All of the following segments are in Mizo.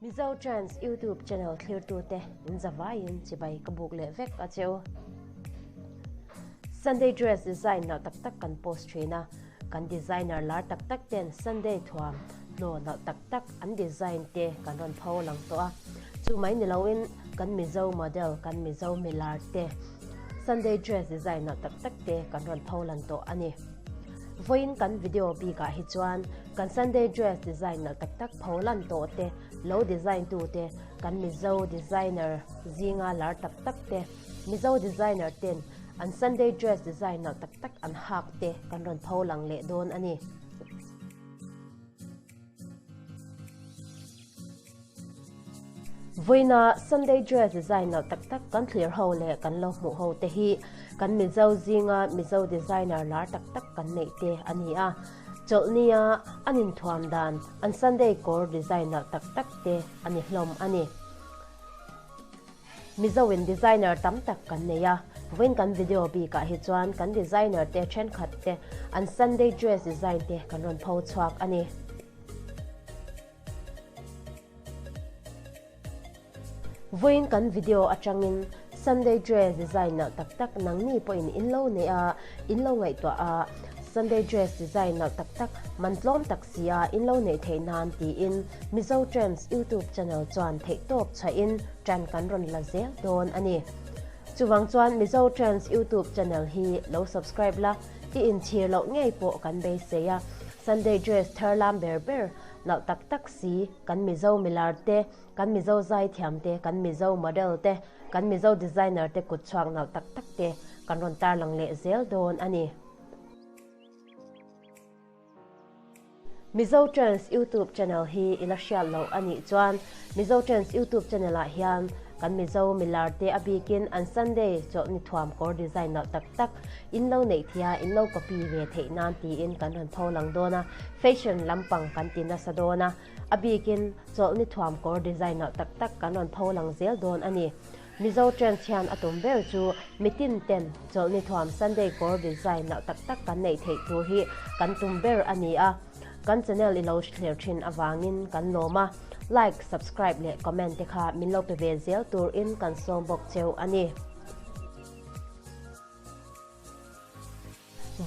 Mizo Trends YouTube channel thlirtute in zavaiin chibai ka buk leh vek a cheu. Sunday dress design nalh tak tak kan post thin a, kan designer lar tak tak ten Sunday thuam hnaw nalh tak tak an design te kan rawn pho lang tawh a. Chu mai ni loin kan Mizo model, kan Mizo milar te Sunday dress design nalh tak tak te kan rawn pho lan tawh a ni. Vawiin kan video bikah hi chuan kan Sunday dress design nalh tak tak pho lan tawh te, lo design tu te, kan Mizo designer zinga lar tak tak te, Mizo designer ten an Sunday dress design nalh tak tak an hak te kan rawn pho lang leh dawn a ni. Vawiina Sunday dress design nalh tak tak kan thlir ho leh kan lo hmuh ho te hi kan Mizo zinga Mizo designer lar tak tak kan neih te a ni a. Chawlhnia an inthuam dan an Sunday kawr design nalh tak tak te a ni hlawm a ni. Mizo in designer tam tak kan nei a, vawiin kan video bikah hi chuan kan designer te thenkhat te an Sunday dress design te kan rawn pho chhuak a ni. Vawiin kan video atangin Sunday dress design nalh tak tak nangni pawhin in lo neih a, in lo ngaihtuah a, Sunday dress design nalh tak tak man tlawm tak si a in lo neih theih nan tiin Mizo Trends YouTube channel chuan theihtawp chhuahin ṭan kan rawn la zel dawn a ni. Chuvang chuan Mizo Trends YouTube channel hi lo subscribe la, i inchhir loh ngei pawh kan beisei a. Sunday dress thar lam ber ber nalh tak tak si kan Mizo milar te, kan Mizo zaithiam te, kan Mizo model te, kan Mizo designer te kutchhuak nalh tak tak te kan rawn tarlang leh zel dawn a ni. Mizo Trends YouTube channel hi i la hriat loh a nih chuan Mizo Trends YouTube channel ah hian kan Mizo milar te a bikin an Sunday chawlhni thuam kawr design nalh tak tak in lo neih thei a, in lo copy ve theih nan tiin kan rawn pho lang dawn a, fashion lampang kan ti nasa dawn a, a bikin chawlhni thuam kawr design nalh tak tak kan rawn pho lang zel dawn a ni. Mizo Trends hian a tum ber chu mitin ten chawlhni thuam Sunday kawr design nalh tak tak kan neih theih tur hi kan tum ber a ni a. Kan channel i lo thlir thin avangin kan lawm a, like, subscribe leh comment te kha min lo pe ve zel turin kan sawm bawk cheu a ni.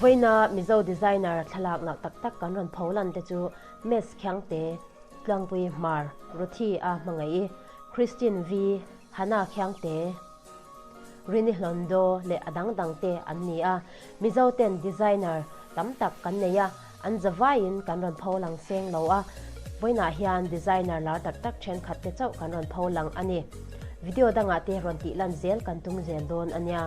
Vawiina Mizo designer thlalak nalh tak tak kan rawn pho lan te chu Miss Khiangte, Tlangpui Hmar, Ruthi a hmangaih i, Christine V, Hannah Khiangte, Rini Hlondo leh a dang dang te an ni a. Mizo ten designer tam tak kan nei a, an zavaiin kan rawn pho lang seng lo a, vawiinah hian designer lar tak tak thenkhat te chauh kan rawn pho lang a ni. Video dangah te rawn tih lan zel kan tum zel dawn a nia.